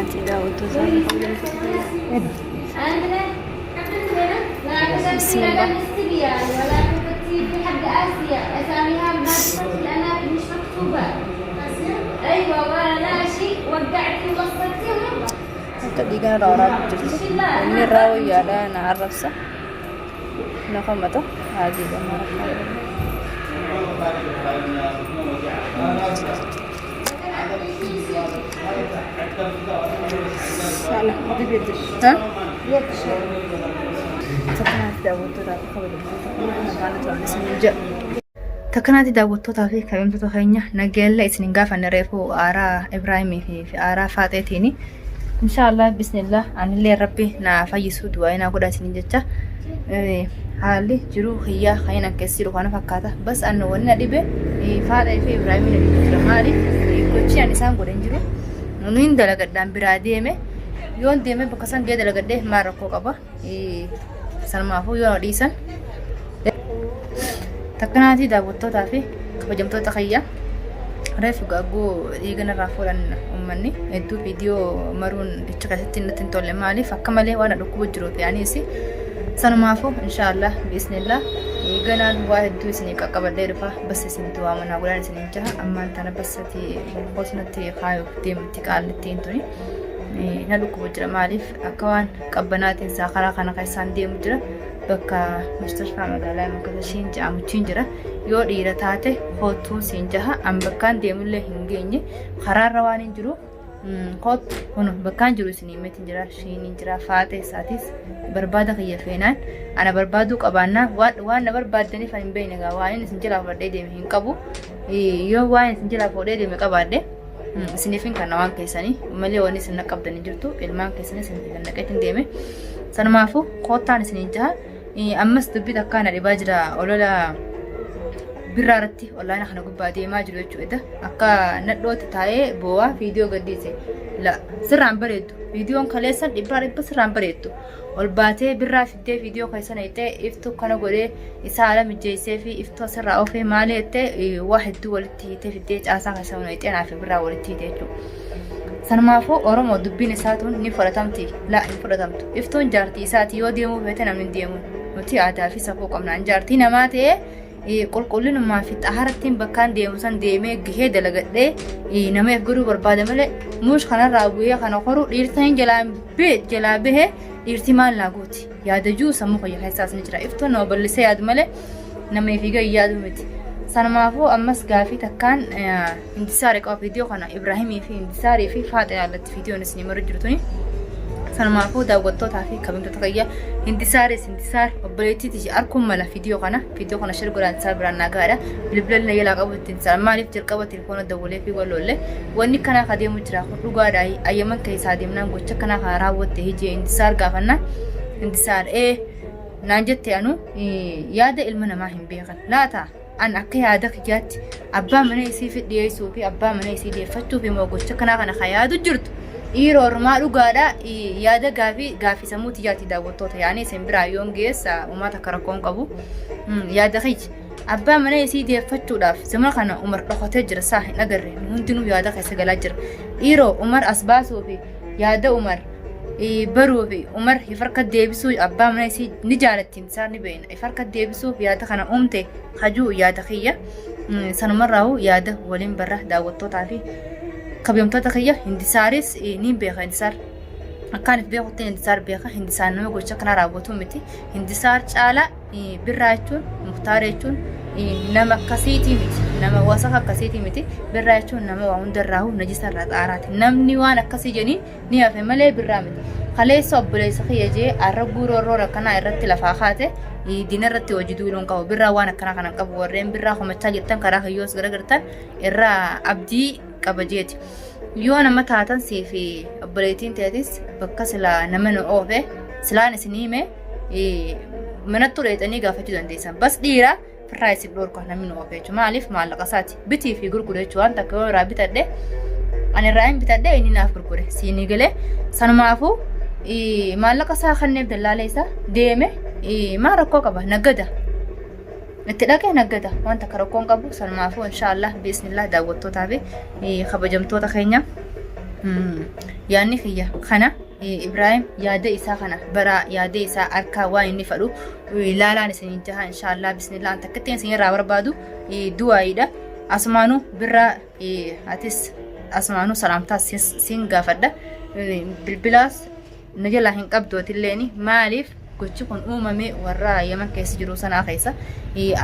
Akkanaatti daawwattoota Bismillah. Akka dhiiga narraa waraabu jirtu. Inni irraa wayyaadha na arrabsa. Na komata. Haadiidha Takkanaatti daawwattootaa fi kabajamtoota keenya nageella isin gaafanne reefu aaraa Ibraahimii fi aaraa Faaxeetiini. Inshaallah bismillah anillee rabbi naa fayyisuu du'aa naa godha isin jecha. Haalli jiruu kiyyaa kan inni keessa jiru kana fakkaata. Bas an wanni na dhibe Faaxee fi Ibraahimii na dhibe jira. Maaliif gochi an isaan godhan jiru. Nuyin dalagadhaan biraa deeme yoon deeme bakka san gahee dalagadhee maal rakkoo qaba. Sanumaafuu yoo na dhiisan. Takkanaatii daawwattootaa fi kabajamtoota kiyya reefu gaagguu dhiiga narraa fuudhan uummanni hedduu viidiyoo maruun ichi keessatti natti hin tolle maaliif akka malee waan na dhukkubu jiruuf anis sanumaafuu inshaallah biisnillah ganaan waa hedduu isinii qaqqabadhee dhufa bas isin du'aa manaa godhaan isiniin jaha ammaan tana bassati gulkoosnatti kaayuuf deemti qaallittiin tuni na dhukkubu jira maaliif akka waan qabbanaatiin isaa karaa kana keessaan deemu jira bakka mustashfaa magaalaa makasashiin jedhamuchiin jira yoo dhiira taate koottuun siin jaha an bakkaan deemullee hin geenye karaarra waan hin jiru koottu kun bakkaan jiru isin himeetiin jira shiiniin jira faaxee isaatis barbaada kiyya feenaan ana barbaaduu qabaannaa waan na barbaaddaniif an hin beekne egaa waan inni isin jalaa fudhadhee deeme hin qabu yoo waan isin jalaa fuudhee deeme qabaadhe isiniifin kana waan keessanii malee wanni isin qabdan hin jirtu ilmaan keessanii isin naqeetiin deeme sanumaafuu koottaan isiniin jaha ammas dubbii takkaa na dhibaa jira olola birraa irratti onlaayina kana gubbaa deemaa jiru jechuudha akka nadhootti taa'ee boo'aa viidiyoo gadhiise la sirraan bareeddu viidiyoon kaleessan dhibbaa dhibba sirraan bareeddu ol baatee birraa fiddee viidiyoo keessa naqxee iftuu kana godhee isaa haala mijeessee fi iftuu asirraa oofee maali jettee waa hedduu walitti hiitee fiddee caasaa keessa naqxee naaf birraa walitti hiite jechuudha. Sanumaafuu Oromoo dubbiin isaa tun ni fudhatamti laa hin fudhatamtu. Iftuun jaartii isaati yoo deemuu feete namni hin deemu. Nuti aadaa fi safuu qabnaan jaartii namaa ta'ee qulqullinumaa fi xaharattiin bakkaan deemu san deemee gahee dalagadhee nama if godhuu barbaada malee muush kanarraa bu'ee kana koru dhiirta hin jalaa bahee dhiirti maal naa gooti yaada jiru sammuu kiyya keessaas ni jira iftoon nama bal'isee yaadu malee nama ifiiga hin yaadu miti. Sanumaafuu ammas gaafii takkaan Intisaarii qaba viidiyoo kana Ibraahimii fi Intisaarii fi Faaxee irratti viidiyoon isin maru jiru tuni. Sanumaafuu daawwattootaa fi kabajamtoota kiyya Intisaaris Intisaar obboleettii tiyya arguun mala viidiyoo kana shir godhaa Intisaar biraan naa gahaadha. Bilbila illee jalaa qabu itti Intisaar maaliif jalqaba telefoona dawwalee fi waloolle wanni kanaa ka deemu jira kun dhugaadha ayyaman keessaa deemnaan gocha kanaa kana raawwatte hijee Intisaar gaafannaa Intisaar ee naan jette anu yaada ilma namaa hin beekan laata. An akka yaada kiyyaatti abbaa mana isii fi dhiyeessuu fi abbaa mana isii deeffachuu fi moo gocha kanaa kana ka yaadu jirtu dhiira ormaa dhugaadha yaada gaafii gaafii sammuu tiyyaatti daawwattoota yaani isin biraa yoon geessa uumaa takka rakkoon qabu yaada kiyya abbaa mana isii deeffachuudhaaf zamana kana umar dhokatee jira saa hin agarre nu hundinuu yaada keessa galaa jira dhiiroo umar as baasuu fi yaada umar baruu fi umar hifarka deebisuu abbaa mana isii ni jaalatti isaan ni beekna if harka deebisuuf yaada kana uumte hajuu yaada kiyya sanumarraahu yaada waliin barra daawwattootaa fi kabajamtoota kiyya hindisaaris ni beeka hindisaar akkaan if beekutti hindisaar beeka hindisaar nama gocha kana raawwatu miti hindisaar caala birraa jechuun muktaar jechuun nama akkasiitii miti nama wasaka akkasiitii miti birraa jechuun nama waa hundarraahu najisarraa xaaraati namni waan akkasii jedhanii ni hafe malee birraa miti. Kaleessa obboleessa kiyya jee arra guuroorroon akkanaa irratti lafaa kaate diina irratti hojii duuluu hin qabu. Birraa waan akkanaa kana hin qabu. Warreen birraa komachaa jirtan karaa kiyyoos garagartan irraa abdii qaba jeeti. Yoo nama taatan sii fi obboleettiin teetis bakka silaa nama nu oofe silaan isin hime manattuu dheexanii gaafachuu dandeessan. Bas dhiira firraa isin dhorka namni nu oofe jechuudha. Maaliif maallaqa isaati bitii fi gurgure jechuudha. Waan takka yoo irraa bitadhe ani irraa hin bitadhe inni naaf gurgure siinii galee sanumaafuu maallaqa isaa kanneef dallaalee isaa deeme maal rakkoo qaba nagada itti dhaqee nagada waan takka rakkoo hin qabu sanumaafuu inshaallah biisnillah daawwattootaa fi kabajamtoota keenya. Yaanni kiyya kana Ibraahim yaada isaa kana bara yaada isaa harkaa waan inni fadhu laalaan isin jaha inshaallah bismillah an takkittiin isin irraa barbaadu du'aayiidha. Asumaanuu birraa atis asumaanuu salaamtaa siin gaafadha. Bilbilaas na jalaa hin qabdu atilleeni maaliif gochi kun uumame warra Yaman keessa jiru sanaa keessa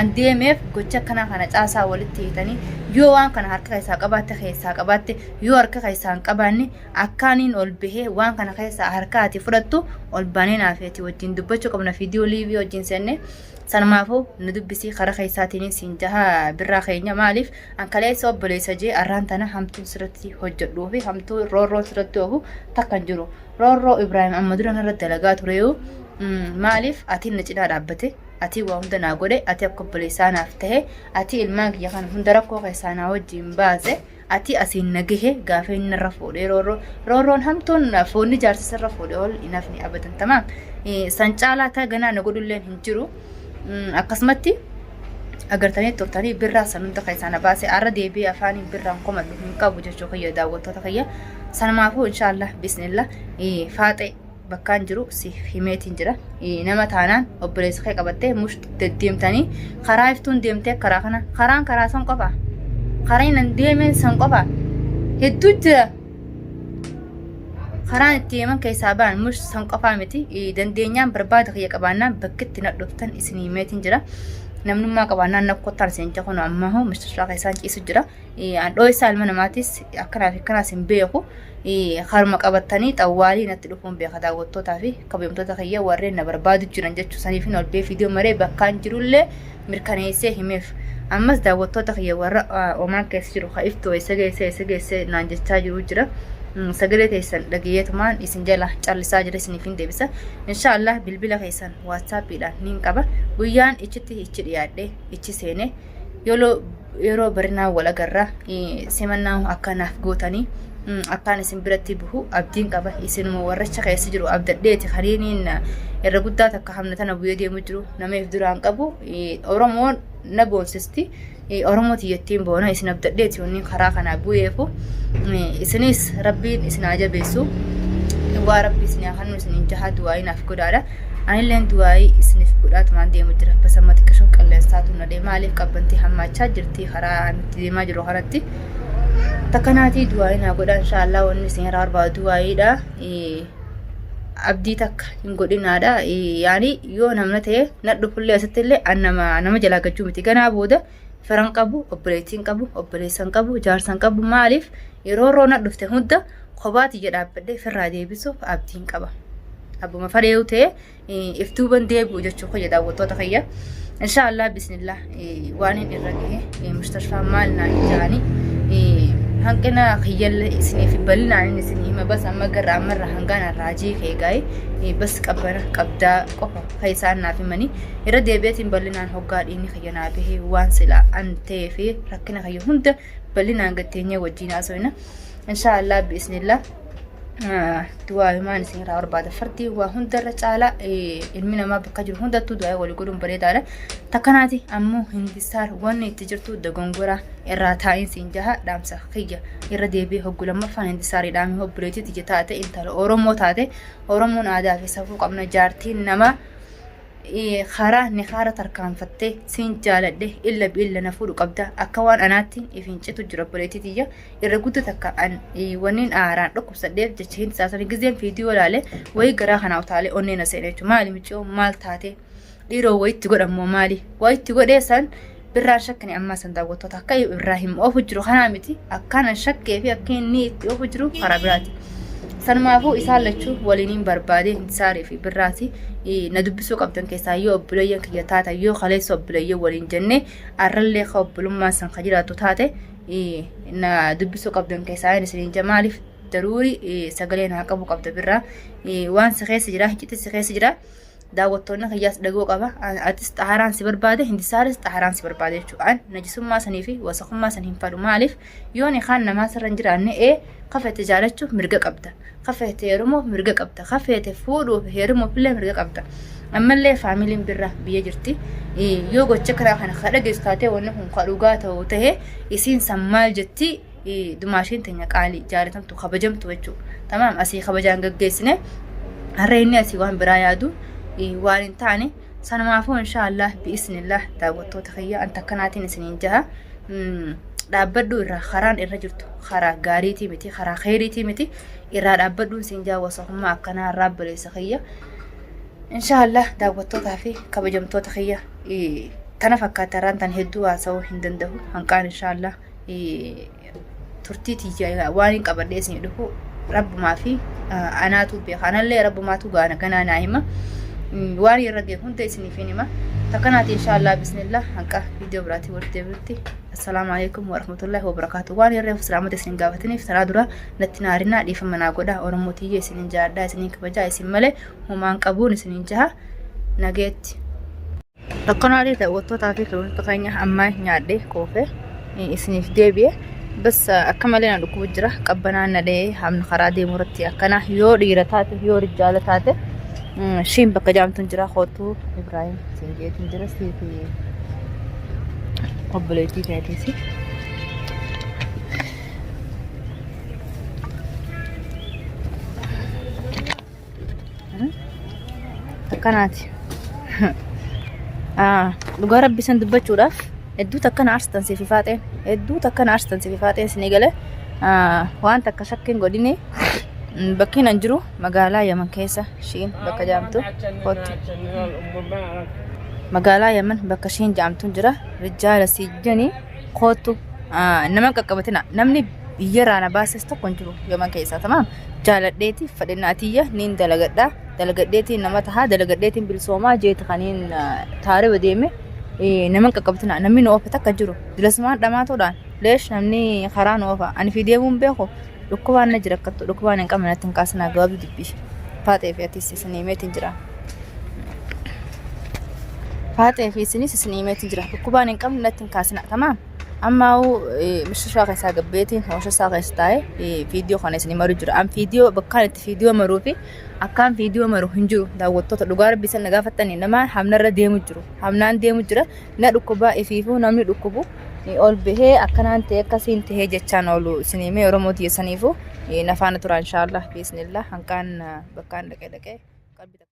an deemeef gocha akkanaa kana caasaa walitti hiitanii yoo waan kana harka keessaa qabaatte keessaa qabaatte yoo harka keessaa hin qabaanne akkaaniin ol bahee waan kana keessaa harka ati fudhattu ol baanee naaf ati wajjin dubbachuu qabna viidiyoo liivii wajjin seenne sanumaafuu nu dubbisii karaa keessaatiin siin jaha birraa keenya maaliif an kaleessa obboleessa jee arraan tana hamtuun sirratti hojjedhuu fi hamtuu roorroon sirratti oofu takka hin jiru. Roorroo Ibraahim amma dura narra dalagaa tureeyu maaliif atiin na cinaa dhaabbate atii waa hunda naa godhe ati akka obboleessaa naaf tahe atii ilmaan kiyya kana hunda rakkoo keessaa naa wajjin baase atii asiin na gahe gaafa inni narra fuudhee roorroo roorroon hamtuun foonni jaarsa sirra fuudhe ol hin hafne abadan tamaam san caalaa ta ganaa na godhulleen hin jiru akkasumatti agartanii turtanii birraa san hunda keessaa na baase arra deebi'ee afaaniin birraan komadhu hin qabu jechuu kiyya daawwattoota kiyya sanumaafuu inshaallah bismillah faaxee bakkaan jiru si himeetiin jira nama taanaan obboleessa kee qabattee mush deddeemtanii karaa iftuun deemtee karaa kana karaan karaa san qofa karaan nan deemeen san qofa hedduu jira Karaan itti yeman keessaa ba'an mush san qofaa miti dandeenyaan barbaada kiyya qabaannaan bakkitti na dhuftan isin himeetiin jira. Namnummaa qabaannaan na kottaan isin jecha kun amma hoo mustashfaa keessaan ciisu jira. An dhooysaa ilma namaatis akkanaa fi akkanaas hin beeku. Haruma qabattanii xawwaalii natti dhufuun beeka daawwattootaa fi kabajamtoota kiyya warreen na barbaadu jiran jechuu saniif hin ol bee fiidiyoo maree bakkaan jirullee mirkaneessee himeef. Ammas daawwattoota kiyya warra Omaan keessa jiru ka iftuu eessa geesse eessa geesse naan jechaa jiru jira. Sagalee teessan dhageeyetumaan isin jala callisaa jira isiniif hin deebisa. Inshaallah bilbila keessan waatsaappiidhaan niin qaba. Guyyaan ichitti ichi dhiyaadhe ichi seene yeroo yeroo barinaa wal agarra simannaa akka naaf gootanii akkaan isin biratti buhu abdiin qaba isinuma warracha keessa jiru abdadheeti kaniiniin irra guddaa takka hamna tana bu'ee deemu jiru nama if duraan qabu Oromoon na boonsisti Oromoo tiyyattiin boona isin abdadheeti wanni karaa kanaa bu'eefu isinis rabbiin isin haa jabeessu waa rabbi isin haa kennu isiniin jahaa du'aayii naaf godhaadha anilleen du'aayii isiniif godhaatumaan deemu jira basamma xiqqishoo qilleensaatu na deema maaliif qabbantii hammaachaa jirti karaa nuti deemaa jiru kanatti takkanaatii du'aayii naa godhaa inshaallah wanni isin irraa barbaadu du'aayiidha abdii takka hin godhinaadha yaani yoo namna ta'e na dhufullee asitti illee an nama nama jalaa gachuu miti ganaa booda firan qabu obboleettiin qabu obboleessan qabu jaarsan qabu maaliif yeroo roona dhufte hunda kophaati jedha dhaabbadhee firraa deebisuuf abdiin qaba. Abbuma fadheeyu ta'e if duuban deebi'u jechuu kiyya daawwattoota kiyya. Inshaallah bismillah waan hin irra gahe mustashfaa maal naa ijaani hanqina kiyyallee isiniif bal'inaan inni isinii hima bas amma garra ammarra hangaan raajii kee gaa'e bas qabbana qabdaa qofa kan isaan naaf himanii irra deebi'eetiin bal'inaan hoggaa dhiigni kiyya naa bahee waan silaa an ta'ee fi rakkina kiyya hunda bal'inaan gatteenyee wajjin haasofna. Inshaallah bi'isnillah du'aa'imaan isin irraa barbaada. Fardii waa hundarra caalaa ilmi namaa bakka jiru hundattuu du'aa walii godhuun bareedaadha. Takkanaati ammoo hindisaar wanni itti jirtu dogongora irraa taa'iin siin jaha dhaamsa kiyya irra deebi'ee hoggu lammaffaan hindisaarii dhaamee obboleettii tiyya taate intala Oromoo taate Oromoon aadaa fi safuu qabna jaartiin namaa karaa nikaara tarkaanfattee siin jaaladhe illa bi'illa na fuudhu qabda akka waan anaatti if hin citu jira obboleettii tiyya irra guddaa takka an wanniin aaraan dhukkubsadheef jecha hin saasanii gizeen fiidiyoo ilaale wayii garaa kanaa utaalee onnee na seene jechuudha maali miciyoo maal taate dhiiroo wayitti godhammoo maali wayitti godhee san birraan shakkine ammaa san daawwattoota akka Ibraahim oofu jiru kanaa miti akkaan an shakkee fi akka inni itti oofu jiru karaa biraati. Sanumaafuu isaan lachuu waliiniin barbaadee Intisaarii fi Birraati na dubbisuu qabdan keessaa yoo obboleeyyan kiyya taatan yoo kaleessa obboleeyyan waliin jennee arrallee ka obbolummaan san ka jiraattu taate na dubbisuu qabdan keessaa inni isiniin jaa maaliif daruuri sagalee naa qabu qabda birraa waan si keessa jira hicciti si keessa jira. Daawwattoonni kiyyaas dhagoo qaba. Atis xaharaan si barbaade, hindisaaris xaharaan si barbaade jechuudha. An najisummaa sanii fi wasakummaa san hin fadhu. Maaliif yoo nikaan namaa sirra hin jiraanne ee kafeete jaalachuuf mirga qabda. Kafeete heerumuuf mirga qabda. Kafeete fuudhuuf heerumuuf illee mirga qabda. Ammallee faamiliin birra biyya jirti. Yoo gocha karaa kana ka dhageessu taatee wanni kun ka dhugaa ta'u ta'e isiin san maal jetti? Dumaashiin teenya qaalii jaalatamtu kabajamtu jechuudha. Tamaam asii kabajaan gaggeessine har'a inni asii waan biraa yaadu waan hin taane sanumaafuu inshaallah bi'isnillah daawwattoota kiyya anta akkanaatiin isiniin jaha dhaabbadhu irraa karaan irra jirtu karaa gaariitii miti karaa kheyriitii miti irraa dhaabbadhuun siin jaha wasahummaa akkanaa irraa obboleessa kiyya. Inshaallah daawwattootaa fi kabajamtoota kiyya tana fakkaata irraan tan hedduu haasa'uu hin danda'u hanqaan inshaallah turtii tiyya waan hin qabadhee isin dhufu rabbumaa fi anaatu beeka anallee rabbumaatu gaana ganaa naa hima waan irra ga'e hunda isiniif hin hima takkanaati inshaallah bismillah hanqa viidiyoo biraatii walitti deebi'utti assalaamu alaikum warahmatullahi wabarakaatu waan irra salaamata isin gaafataniif taraa dura natti naarinaa dhiifama naa godha oromoo tiyya isinin jaalladha isinin kabajaa isin malee humaan qabuun isinin jaha nageetti. Akkanaalee daawwattootaa fi kabajamtoota keenya amma nyaadhee quufee isiniif deebi'e. Bas akka malee na dhukkubu jira. Qabbanaan na dha'ee hamna karaa deemu irratti akkana yoo dhiira taate yoo rijaala taate shiin bakka jaamtuun jira kootuu Ibraahim siin jeetiin jira siifi obboleettii keetiisi. Akkanaati. Dhugaa rabbi san dubbachuudhaaf hedduu takka na aarsitan siif faaxeen hedduu takka na aarsitan siif faaxeen isinii gale waan takka shakkiin godhini bakkiin an jiru magaalaa Yaman keessa shiin bakka jaamtu kottu magaalaa Yaman bakka shiin jaamtu jira rijaala sii janii kottu nama qaqqabatina namni biyyarraa na baases tokko hin jiru Yaman keessaa tamaam jaaladheeti fadhinnaa tiyya niin dalagadha dalagadheetiin nama tahaa dalagadheetiin bilisoomaa jeeti kaniin taariba deeme nama hin qaqqabtina namni nu oofe takka jiru dilasumaan dhamaatuudhaan leesh namni karaa nu oofa ani fi deemuun beeku dhukkubaan na jira akkattu dhukkubaan hin qabne natti hin kaasinaa gabaabdu dubbii faaxee fi atis isin himeetiin jira. Faaxee fi isinis isin himeetiin jira dhukkubaan hin qabne natti hin kaasinaa tamaam. Ammaa'uu mishishaa keessaa gabbeetiin hoosha isaa keessa taa'ee viidiyoo kana isin maru jira. An viidiyoo bakkaan itti viidiyoo maruu fi akkaan viidiyoo maru hin jiru. Daawwattoota dhugaa rabbi isin na gaafattanii nama hamnarra deemu jiru. Hamnaan deemu jira. Na dhukkubaa ifiifuu namni dhukkubu ol bahee akkanaan ta'e akkasiin ta'ee jechaan oolu isin himee Oromoo tiyyessaniifu na faana tura inshaallah biisnillah hanqaan bakkaan dhaqee dhaqee qalbii.